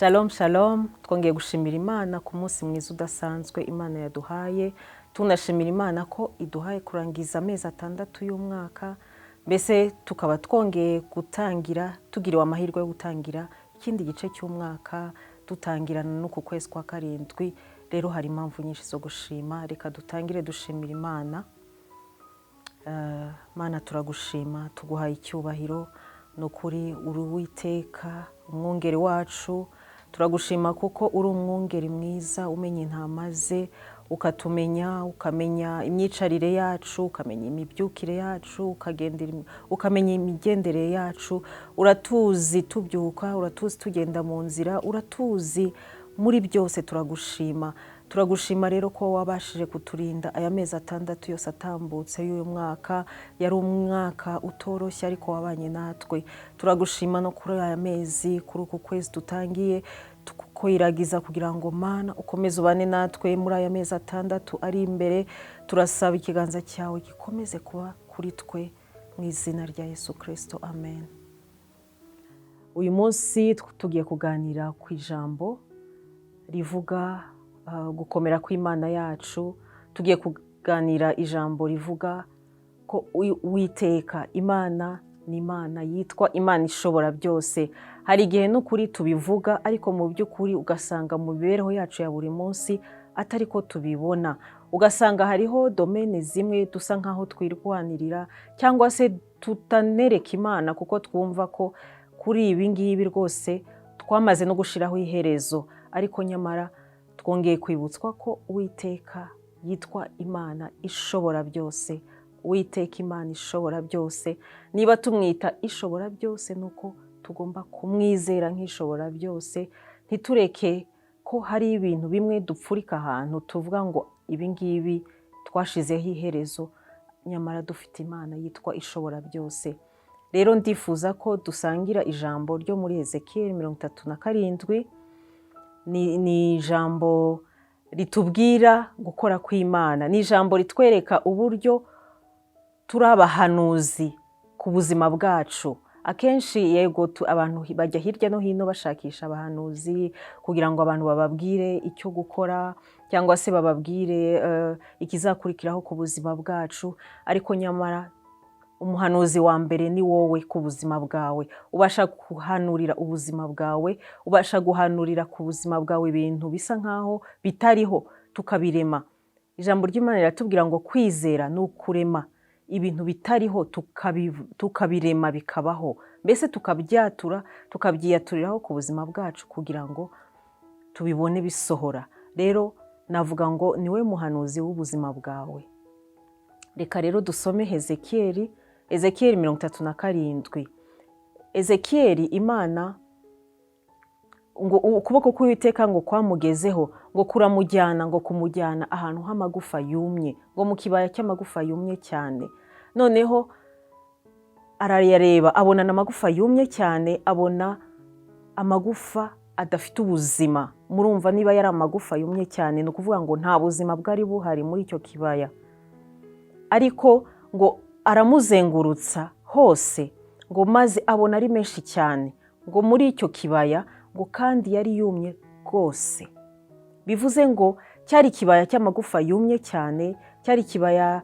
Shalom shalom. Twongeye gushimira Imana ku munsi mwiza udasanzwe Imana yaduhaye. Tunashimira Imana ko iduhaye kurangiza amezi 6 y'umwaka, mbese tukaba twongeye gutangira, tugiriwe amahirwe yo gutangira ikindi gice cy'umwaka, dutangirana n'uku kwezi kwa 7. Rero hari impamvu nyinshi zo gushima. Reka dutangire dushimira Imana. Mana, turagushima, tuguhaye icyubahiro. Ni ukuri uri Uwiteka, umwungeri wacu. Turagushima kuko uri umwungeri mwiza, umenya intama ze, ukatumenya, ukamenya imyicarire yacu, ukamenya imibyukire yacu, ukamenya imigendere yacu. Uratuzi tubyuka, uratuzi tugenda mu nzira, uratuzi muri byose. Turagushima. Turagushima rero ko wabashije kuturinda aya mezi 6 yose atambutse y'uyu mwaka. Yari umwaka utoroshye, ariko wabanye natwe. Turagushima no kuri aya mezi, kuri uku kwezi dutangiye, tukwiragiza kugira ngo, Mana, ukomeze ubane natwe muri aya mezi 6 ari imbere. Turasaba ikiganza cyawe gikomeze kuba kuri twe, mu izina rya Yesu Kirisito, amen. Uyu munsi tugiye kuganira ku ijambo rivuga gukomera kw'Imana yacu. Tugiye kuganira ijambo rivuga ko Uwiteka Imana ni Imana yitwa Imana ishobora byose. Hari igihe n'ukuri tubivuga, ariko mu by'ukuri ugasanga mu mibereho yacu ya buri munsi atari ko tubibona. Ugasanga hariho domaine zimwe dusa nk'aho twirwanirira, cyangwa se tutanereka Imana, kuko twumva ko kuri ibi ngibi rwose twamaze no gushyiraho iherezo. Ariko nyamara twongeye kwibutswa ko Uwiteka yitwa Imana ishobora byose. Uwiteka Imana ishobora byose, niba tumwita ishobora byose, ni uko tugomba kumwizera nk'ishobora byose. Ntitureke ko hari ibintu bimwe dupfurika ahantu, tuvuga ngo ibi ngibi twashizeho iherezo, nyamara dufite Imana yitwa ishobora byose. Rero ndifuza ko dusangira ijambo ryo muri Ezekiyeli 37. Ni ijambo ritubwira gukora kw'Imana, ni ijambo ritwereka uburyo turi abahanuzi ku buzima bwacu. Akenshi yego abantu bajya hirya no hino bashakisha abahanuzi kugira ngo abantu bababwire icyo gukora, cyangwa se bababwire ikizakurikiraho ku buzima bwacu. Ariko nyamara umuhanuzi wa mbere ni wowe ku buzima bwawe. Ubasha guhanurira ubuzima bwawe, ubasha guhanurira ku buzima bwawe ibintu bisa nkaho bitariho, tukabirema. Ijambo ry'Imana riratubwira ngo kwizera ni ukurema ibintu bitariho, tukabirema bikabaho, mbese tukabyatura, tukabyiyaturiraho ku buzima bwacu kugira ngo tubibone bisohora. Rero navuga ngo niwe muhanuzi w'ubuzima bwawe. Reka rero dusome Hezekiyeli, Ezekiyeli 37. Ezekiyeli, Imana ngo ukuboko k'Uwiteka ngo kwamugezeho, ngo kuramujyana, ngo kumujyana ahantu h'amagufa yumye, ngo mu kibaya cy'amagufa yumye cyane. Noneho arayareba, abona amagufa yumye cyane, abona amagufa adafite ubuzima. Murumva, niba yari amagufa yumye cyane, ni ukuvuga ngo nta buzima bwari buhari muri icyo kibaya. Ariko ngo aramuzengurutsa hose, ngo maze abona ari menshi cyane ngo muri icyo kibaya, ngo kandi yari yumye rwose. Bivuze ngo cyari ikibaya cy'amagufa yumye cyane, cyari ikibaya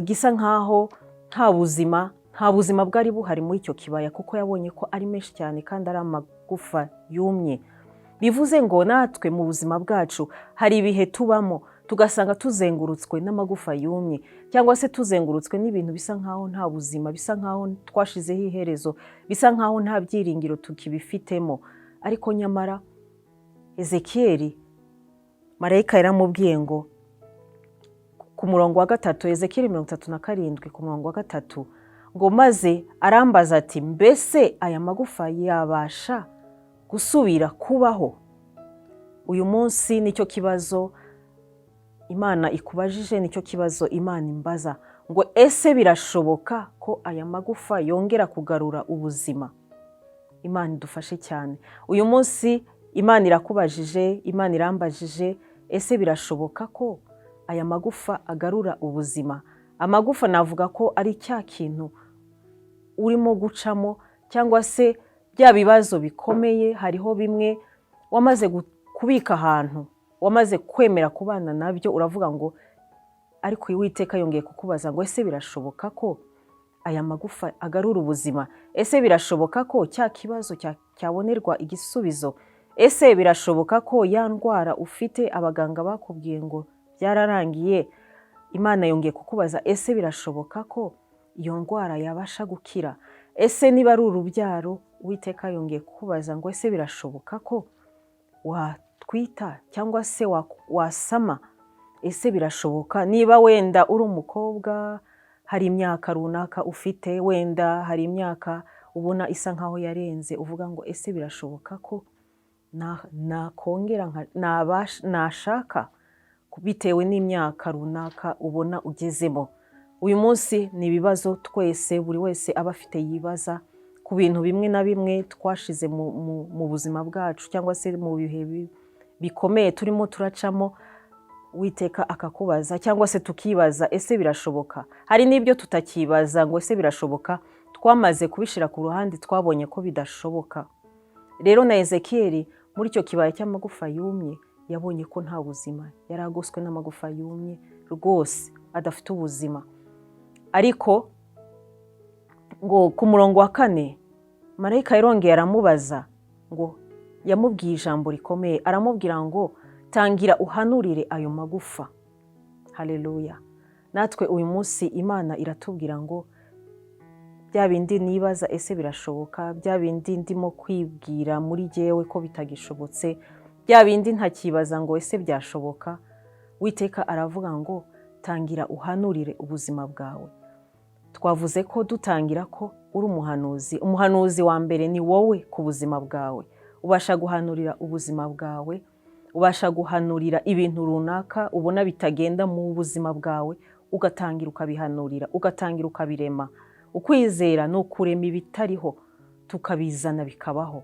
gisa nkaho nta buzima, nta buzima bwari buhari muri icyo kibaya, kuko yabonye ko ari menshi cyane kandi ari amagufa yumye. Bivuze ngo natwe mu buzima bwacu hari ibihe tubamo tugasanga tuzengurutswe n'amagufa yumye, cyangwa se tuzengurutswe n'ibintu bisa nkaho nta buzima, bisa nkaho twashizeho iherezo, bisa nkaho nta byiringiro tukibifitemo. Ariko nyamara Ezekiyeli, marayika yaramubwiye ngo ku murongo wa 3, Ezekiyeli 37 ku murongo wa 3, ngo maze arambaza ati: "Mbese aya magufa yabasha gusubira kubaho?" Uyu munsi nicyo kibazo Imana ikubajije, nicyo kibazo Imana imbaza, ngo ese birashoboka ko aya magufa yongera kugarura ubuzima? Imana idufashe cyane. Uyu munsi Imana irakubajije, Imana irambajije: ese birashoboka ko aya magufa agarura ubuzima? Amagufa navuga ko ari cya kintu urimo gucamo, cyangwa se bya bibazo bikomeye. Hariho bimwe Wamaze kubika ahantu, wamaze kwemera kubana nabyo, uravuga ngo, ariko Uwiteka yongeye kukubaza ngo: "Ese birashoboka ko aya magufa agarura ubuzima? Ese birashoboka ko cya kibazo cyabonerwa igisubizo? Ese birashoboka ko ya ndwara ufite, abaganga bakubwiye ngo byararangiye?" Imana yongeye kukubaza: "Ese birashoboka ko iyo ndwara yabasha gukira?" Ese niba ari urubyaro, Uwiteka yongeye kukubaza ngo: "Ese birashoboka ko watwita cyangwa se wasama? Ese birashoboka?" Niba wenda uri umukobwa, hari imyaka runaka ufite, wenda hari imyaka ubona isa nkaho yarenze, uvuga ngo: "Ese birashoboka ko nakongera nashaka?" Bitewe n'imyaka runaka ubona ugezemo uyu munsi, ni ibibazo twese, buri wese aba afite, yibaza ku bintu bimwe na bimwe twashize mu buzima bwacu cyangwa se mu bihe bikomeye turimo turacamo. Witeka akakubaza cyangwa se tukibaza: "Ese birashoboka?" Hari n'ibyo tutakibaza ngo: "Ese birashoboka?" Twamaze kubishyira ku ruhande, twabonye ko bidashoboka. Rero na Ezekiyeli muri icyo kibaya cy'amagufa yumye yabonye ko nta buzima, yari agoswe n'amagufa yumye rwose, adafite ubuzima. Ariko ngo ku murongo wa 4, marayika yarongeye aramubaza ngo, yamubwiye ijambo rikomeye, aramubwira ngo: "Tangira uhanurire ayo magufa." Haleluya! Natwe uyu munsi Imana iratubwira ngo: "Bya bindi nibaza, ese birashoboka? Bya bindi ndimo kwibwira muri jyewe ko bitagishobotse, bya bindi ntakibaza ngo ese byashoboka?" Witeka aravuga ngo: "Tangira uhanurire ubuzima bwawe." Twavuze ko dutangira ko uri umuhanuzi. Umuhanuzi wa mbere ni wowe ku buzima bwawe. Ubasha guhanurira ubuzima bwawe, ubasha guhanurira ibintu runaka ubona bitagenda mu buzima bwawe, ugatangira ukabihanurira, ugatangira ukabirema. Ukwizera ni ukurema ibitariho, tukabizana bikabaho.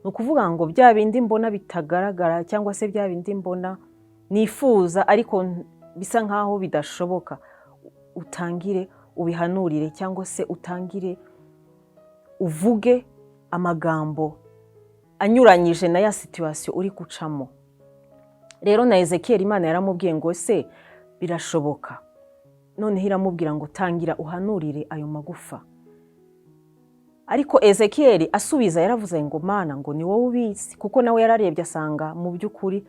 Ni ukuvuga ngo bya bindi mbona bitagaragara, cyangwa se bya bindi mbona nifuza ariko bisa nkaho bidashoboka, utangire ubihanurire cyangwa se utangire uvuge amagambo anyuranyije na ya situation uri gucamo. Rero na Ezekiyeli Imana yaramubwiye ngo: "Ese birashoboka?" Noneho iramubwira ngo: "Tangira uhanurire ayo magufa." Ariko Ezekiyeli asubiza yaravuze ngo: "Mana," ngo, "ni wowe ubizi," kuko nawe yararebye asanga mu by'ukuri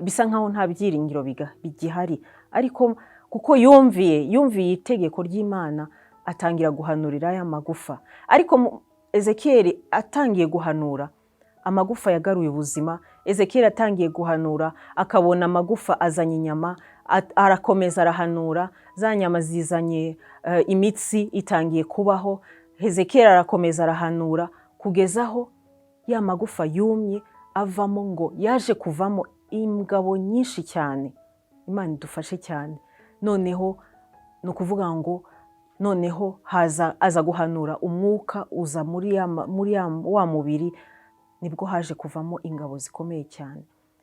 bisa nkaho nta byiringiro bigihari. Ariko kuko yumviye itegeko ry'Imana, atangira guhanurira aya magufa. Ariko Ezekiyeli atangiye guhanura, amagufa yagaruye ubuzima. Ezekiyeli atangiye guhanura, akabona amagufa azanye inyama, arakomeza arahanura, za nyama zizanye imitsi itangiye kubaho. Ezekiyeli arakomeza arahanura kugeza aho ya magufa yumye avamo, ngo yaje kuvamo ingabo nyinshi cyane. Imana idufashe cyane. Noneho ni ukuvuga ngo noneho haza, aza guhanura, umwuka uza muri wa mubiri, nibwo haje kuvamo ingabo zikomeye cyane.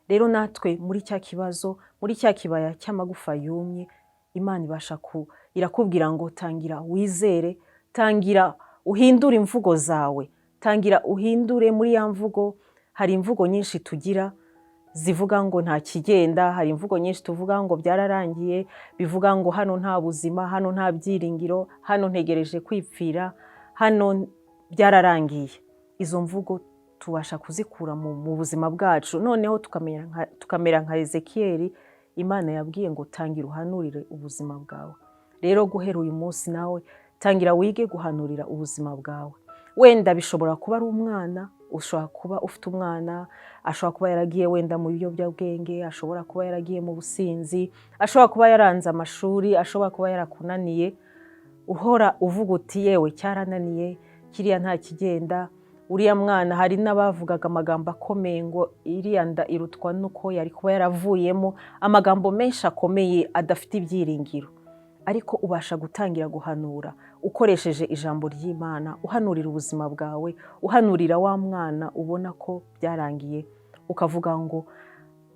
Rero natwe muri cya kibazo, muri cya kibaya cy'amagufa yumye, Imana ibasha ku irakubwira ngo: "Tangira wizere, tangira uhindure imvugo zawe, tangira uhindure muri ya mvugo." Hari imvugo nyinshi tugira zivuga ngo nta kigenda, hari imvugo nyinshi tuvuga ngo byararangiye, bivuga ngo hano nta buzima, hano nta byiringiro, hano ntegereje kwipfira, hano byararangiye. Izo mvugo tubasha kuzikura mu buzima bwacu, noneho tukamera nka Ezekiyeli Imana yabwiye ngo: "Tangira uhanurire ubuzima bwawe." Rero guhera uyu munsi nawe tangira wige guhanurira ubuzima bwawe. Wenda bishobora kuba ari umwana, ushobora kuba ufite umwana, ashobora kuba yaragiye wenda mu biyobyabwenge, ashobora kuba yaragiye mu businzi, ashobora kuba yaranze amashuri, ashobora kuba yarakunaniye, uhora uvuga uti: "Yewe, cyarananiye kiriya, nta kigenda uriya mwana." Hari n'abavugaga amagambo akomeye ngo iriya nda irutwa n'uko yari kuba yaravuyemo, amagambo menshi akomeye adafite ibyiringiro. Ariko ubasha gutangira guhanura ukoresheje ijambo ry'Imana, uhanurira ubuzima bwawe, uhanurira wa mwana ubona ko byarangiye, ukavuga ngo: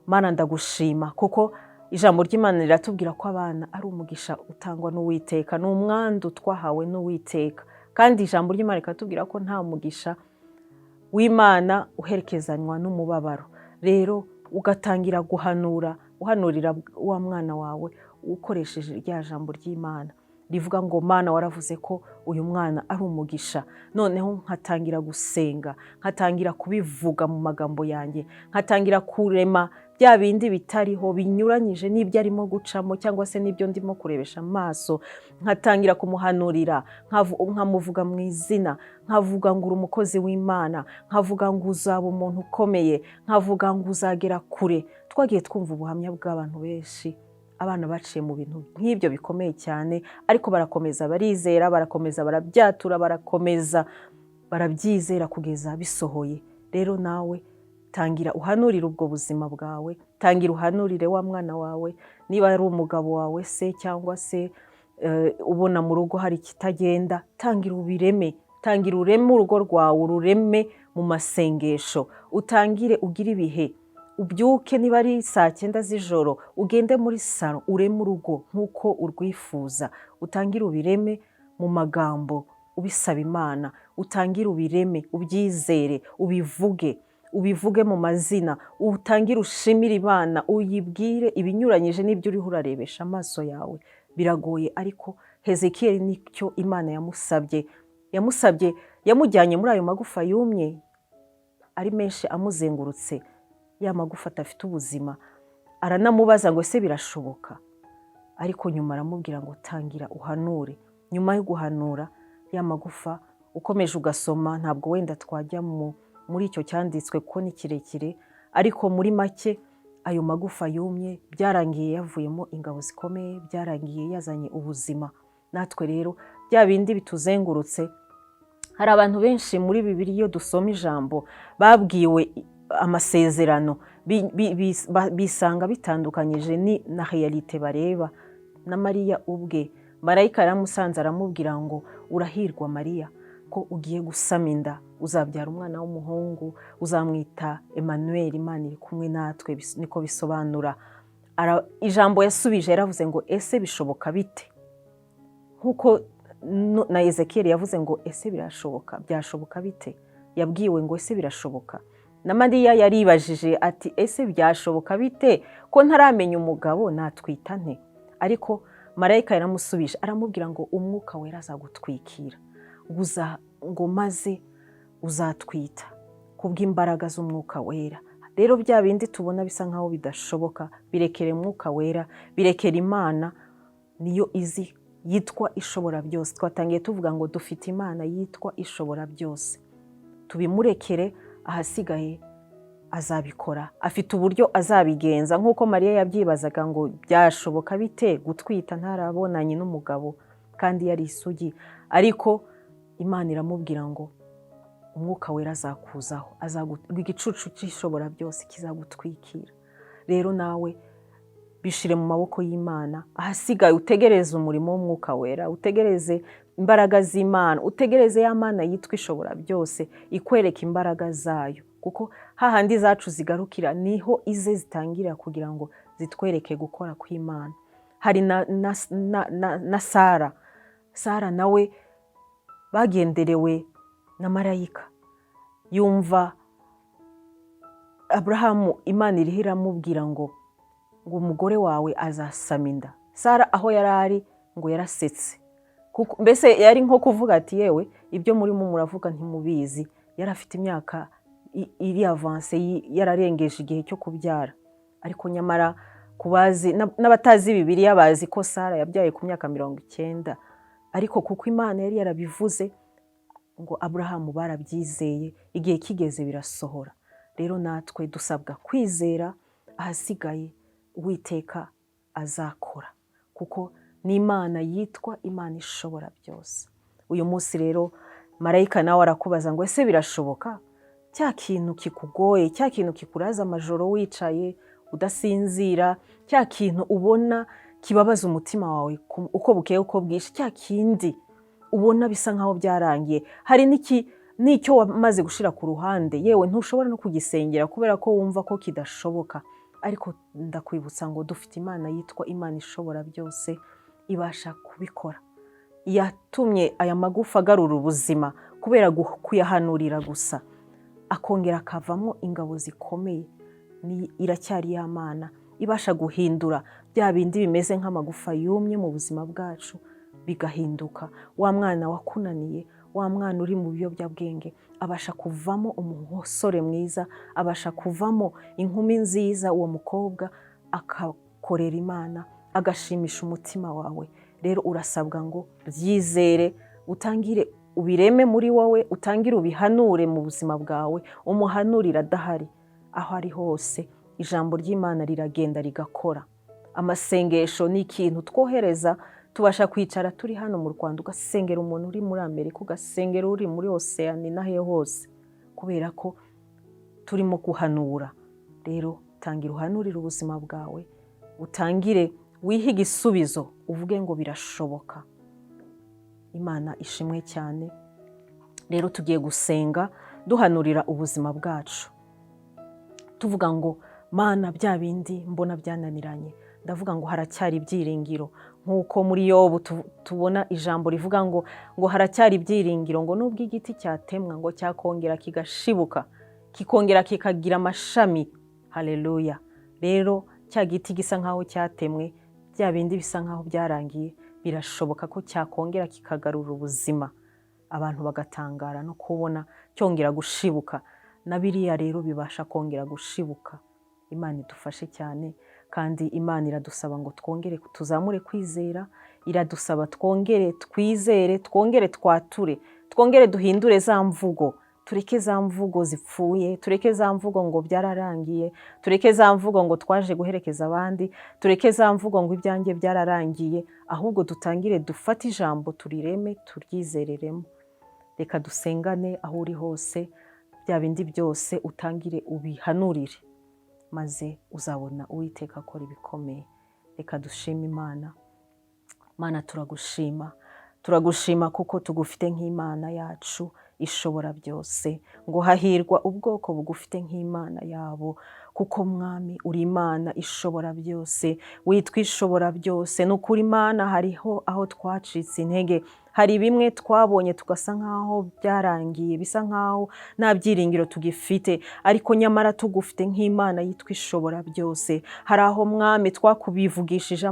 "Mana, ndagushima," kuko ijambo ry'Imana riratubwira ko abana ari umugisha utangwa n'Uwiteka, ni umwandu twahawe n'Uwiteka. Kandi ijambo ry'Imana rikatubwira ko nta mugisha w'Imana uherekezanywa n'umubabaro. Rero ugatangira guhanura, uhanurira wa mwana wawe ukoresheje rya jambo ry'Imana rivuga ngo: "Mana, waravuze ko uyu mwana ari umugisha." Noneho nkatangira gusenga, nkatangira kubivuga mu magambo yanjye, nkatangira kurema bya bindi bitariho, binyuranyije n'ibyo arimo gucamo cyangwa se n'ibyo ndimo kurebesha amaso, nkatangira kumuhanurira, nkamuvuga mu izina, nkavuga ngo: "Uri umukozi w'Imana," nkavuga ngo: "Uzaba umuntu ukomeye," nkavuga ngo: "Uzagera kure." Twagiye twumva ubuhamya bw'abantu benshi, abana baciye mu bintu nk'ibyo bikomeye cyane, ariko barakomeza barizera, barakomeza barabyatura, barakomeza barabyizera kugeza bisohoye. Rero nawe tangira uhanurire ubwo buzima bwawe, tangira uhanurire wa mwana wawe, niba ari umugabo wawe se cyangwa se ubona mu rugo hari ikitagenda, tangira ubireme, tangira ureme urugo rwawe, urureme mu masengesho, utangire ugire ibihe, ubyuke niba ari saa 9 z'ijoro, ugende muri salo ureme urugo nk'uko urwifuza, utangire ubireme mu magambo ubisaba Imana, utangire ubireme, ubyizere, ubivuge, ubivuge mu mazina, utangire ushimire Imana, uyibwire ibinyuranyije n'ibyo uriho urarebesha amaso yawe. Biragoye, ariko Hezekiyeli nicyo Imana yamusabye. Yamusabye, yamujyanye muri ayo magufa yumye ari menshi amuzengurutse, ya magufa adafite ubuzima, aranamubaza ngo: "Ese birashoboka?" Ariko nyuma aramubwira ngo: "Tangira uhanure." Nyuma yo guhanura ya magufa, ukomeje ugasoma, ntabwo wenda twajya muri icyo cyanditswe kuko ni kirekire, ariko muri make ayo magufa yumye byarangiye yavuyemo ingabo zikomeye, byarangiye yazanye ubuzima. Natwe rero bya bindi bituzengurutse, hari abantu benshi muri Bibiliya, iyo dusoma ijambo, babwiwe amasezerano bisanga bitandukanyije ni na réalité bareba. Na Mariya ubwe, marayika yaramusanze aramubwira ngo: "Urahirwa Mariya, ko ugiye gusama inda, uzabyara umwana w'umuhungu, uzamwita Emmanuel, Imana iri kumwe natwe," niko bisobanura. Ijambo yasubije yaravuze ngo: "Ese bishoboka bite?" Nk'uko na Ezekiyeli yavuze ngo: "Ese birashoboka, byashoboka bite?" Yabwiwe ngo: "Ese birashoboka?" Na Mariya yaribajije ati: "Ese byashoboka bite ko ntaramenya umugabo, natwita nte?" Ariko marayika yaramusubije aramubwira ngo: "Umwuka Wera azagutwikira ngo maze uzatwita kubw'imbaraga z'Umwuka Wera." Rero bya bindi tubona bisa nkaho bidashoboka, birekere Umwuka Wera, birekere Imana, niyo izi, yitwa Ishobora Byose. Twatangiye tuvuga ngo dufite Imana yitwa Ishobora Byose. Tubimurekere, ahasigaye azabikora, afite uburyo azabigenza. Nk'uko Mariya yabyibazaga ngo: "Byashoboka bite gutwita ntarabonanye n'umugabo kandi yari isugi?" Ariko Imana iramubwira ngo: "Umwuka Wera azakuzaho, igicucu cy'Ishobora Byose kizagutwikira." Rero nawe bishire mu maboko y'Imana, ahasigaye utegereze umurimo w'Umwuka Wera, utegereze imbaraga z'Imana, utegereze ya Mana yitwa Ishobora Byose ikwereka imbaraga zayo, kuko hahandi zacu zigarukira niho ize zitangira, kugira ngo zitwereke gukora kw'Imana. Hari na Sara. Sara nawe bagenderewe na marayika, yumva Aburahamu, Imana iriho iramubwira ngo umugore wawe azasama inda. Sara aho yari ari ngo yarasetse, kuko mbese yari nko kuvuga ati: "Yewe, ibyo murimo muravuga ntimubizi." Yari afite imyaka iri avancée, yararengeje igihe cyo kubyara. Ariko nyamara ku bazi n'abatazi Bibiliya bazi ko Sara yabyaye ku myaka 90. Ariko kuko Imana yari yarabivuze, ngo Aburahamu barabyizeye, igihe kigeze birasohora. Rero natwe dusabwa kwizera, ahasigaye Uwiteka azakora, kuko ni Imana yitwa Imana Ishobora Byose. Uyu munsi rero marayika nawe arakubaza ngo: "Ese birashoboka?" Cya kintu kikugoye, cya kintu kikuraza amajoro wicaye udasinzira, cya kintu ubona kibabaza umutima wawe uko bukeye uko bwije, cya kindi ubona bisa nkaho byarangiye, hari n'icyo wamaze gushyira ku ruhande, yewe ntushobora no kugisengera kubera ko wumva ko kidashoboka. Ariko ndakwibutsa ngo dufite Imana yitwa Imana Ishobora Byose, ibasha kubikora. Yatumye aya magufa agarura ubuzima kubera kuyahanurira gusa, akongera akavamo ingabo zikomeye. Ni iracyari ya Mana ibasha guhindura bya bindi bimeze nk'amagufa yumye mu buzima bwacu bigahinduka. Wa mwana wakunaniye, wa mwana uri mu biyobyabwenge, abasha kuvamo umusore mwiza, abasha kuvamo inkumi nziza, uwo mukobwa akakorera Imana, agashimisha umutima wawe. Rero urasabwa ngo byizere, utangire ubireme muri wowe, utangire ubihanure mu buzima bwawe, umuhanurire adahari, aho ari hose. Ijambo ry'Imana riragenda rigakora. Amasengesho ni ikintu twohereza, tubasha kwicara turi hano mu Rwanda, ugasengera umuntu uri muri Amerika, ugasengera uri muri Oseyani n'ahe hose, kubera ko turimo guhanura. Rero tangira uhanurire ubuzima bwawe, utangire wihe igisubizo, uvuge ngo birashoboka. Imana ishimwe cyane. Rero tugiye gusenga duhanurira ubuzima bwacu, tuvuga ngo: "Mana, bya bindi mbona byananiranye, ndavuga ngo haracyari ibyiringiro." Nk'uko muri Yobu tubona ijambo rivuga ngo haracyari ibyiringiro, ngo nubwo igiti cyatemwa, ngo cyakongera kigashibuka, kikongera kikagira amashami. Haleluya! Rero cya giti gisa nk'aho cyatemwe, bya bindi bisa nk'aho byarangiye, birashoboka ko cyakongera kikagarura ubuzima, abantu bagatangara no kubona cyongera gushibuka. Na biriya rero bibasha kongera gushibuka. Imana idufashe cyane. Kandi Imana iradusaba ngo twongere tuzamure kwizera, iradusaba twongere twizere, twongere twature, twongere duhindure za mvugo, tureke za mvugo zipfuye, tureke za mvugo ngo byararangiye, tureke za mvugo ngo twaje guherekeza abandi, tureke za mvugo ngo ibyanjye byararangiye, ahubwo dutangire dufate ijambo, turireme, turyizereremo. Reka dusengane. Aho uri hose, bya bindi byose utangire ubihanurire, maze uzabona Uwiteka akora ibikomeye. Reka dushime Imana. Mana, turagushima, turagushima kuko tugufite nk'Imana yacu ishobora byose. Ngo hahirwa ubwoko bugufite nk'Imana yabo, kuko Mwami uri Imana ishobora byose, witwa Ishobora Byose. Ni ukuri Imana, hariho aho twacitse intege, hari bimwe twabonye tugasa nk'aho byarangiye, bisa nk'aho nta byiringiro tugifite, ariko nyamara tugufite nk'Imana yitwa Ishobora Byose. Hari aho, Mwami, twakubivugishije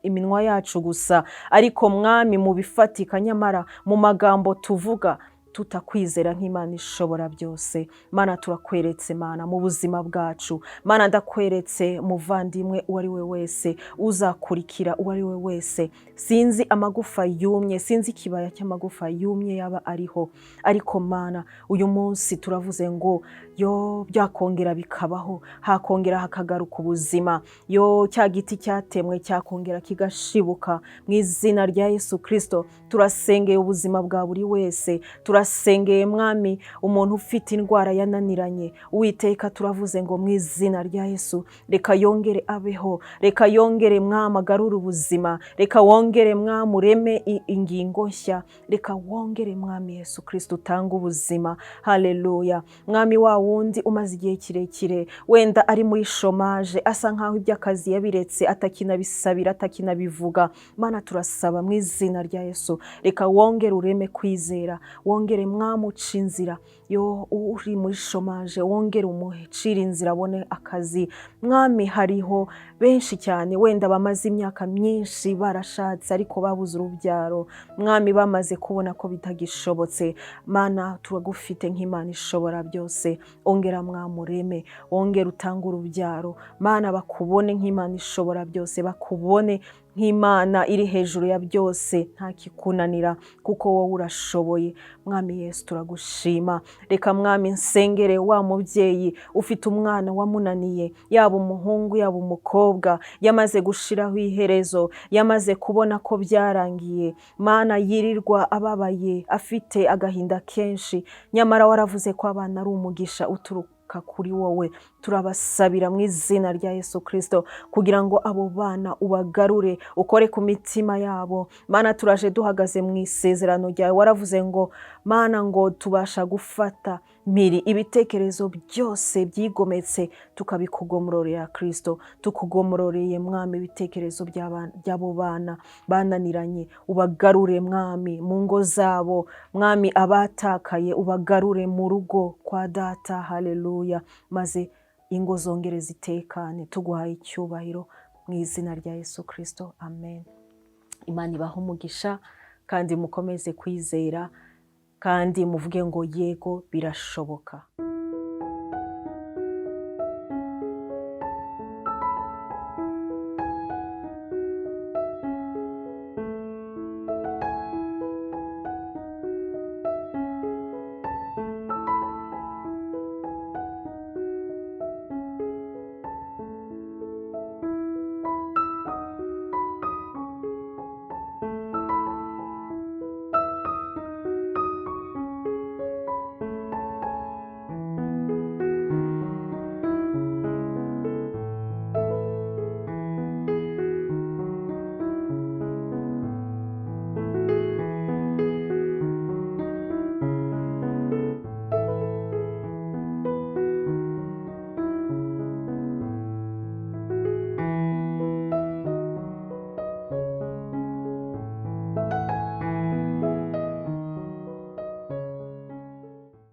iminwa yacu gusa, ariko Mwami, mu bifatika, nyamara mu magambo tuvuga tutakwizera nk'Imana ishobora byose. Mana, turakweretse, Mana, mu buzima bwacu. Mana, ndakweretse muvandimwe uwo ari we wese uzakurikira, uwo ari we wese. Sinzi amagufa yumye, sinzi ikibaya cy'amagufa yumye yaba ariho, ariko Mana, uyu munsi turavuze ngo yo byakongera bikabaho, hakongera hakagaruka ubuzima. Yo cya giti cyatemwe cyakongera kigashibuka. Mu izina rya Yesu Kirisito, turasengeye ubuzima bwa buri wese. Turasengeye, Mwami, umuntu ufite indwara yananiranye. Uwiteka, turavuze ngo mu izina rya Yesu, reka yongere abeho, reka yongere, Mwami, agarure ubuzima, reka wongere, Mwami, ureme ingingo nshya, reka wongere, Mwami Yesu Kirisito, utange ubuzima. Haleluya! Mwami, wa wundi umaze igihe kirekire wenda ari muri chômage, asa nkaho iby'akazi yabiretse, atakinabisabira, atakinabivuga, Mana, turasaba mu izina rya Yesu, reka wongere ureme kwizera, wongere, Mwami, uca inzira. Yo uri muri chômage, wongere umucire inzira abone akazi. Mwami, hariho benshi cyane wenda bamaze imyaka myinshi barashatse ariko babuze urubyaro. Mwami, bamaze kubona ko bitagishobotse. Mana, turagufite nk'Imana ishobora byose. Ongera, Mwami, ureme, wongere utange urubyaro. Mana, bakubone nk'Imana ishobora byose, bakubone nk'Imana iri hejuru ya byose, nta kikunanira kuko wowe urashoboye. Mwami Yesu, turagushima. Reka, Mwami, nsengere wa mubyeyi ufite umwana wamunaniye, yaba umuhungu, yaba umukobwa, yamaze gushiraho iherezo, yamaze kubona ko byarangiye. Mana, yirirwa ababaye, afite agahinda kenshi, nyamara waravuze ko abana ari umugisha uturuka kuri wowe. Turabasabira mu izina rya Yesu Kirisito kugira ngo abo bana ubagarure, ukore ku mitima yabo. Mana, turaje duhagaze mu isezerano ryawe. Waravuze ngo, Mana, ngo tubasha gufata mpiri ibitekerezo byose byigometse, tukabikugomororera. Kirisito, tukugomororeye, Mwami, ibitekerezo by'abo bana bananiranye. Ubagarure, Mwami, mu ngo zabo. Mwami, abatakaye ubagarure mu rugo kwa Data. Haleluya! Maze Ingo zongere zitekane. Tuguhaye icyubahiro mu izina rya Yesu Kirisito, amen. Imana ibahe umugisha, kandi mukomeze kwizera, kandi muvuge ngo: "Yego, birashoboka."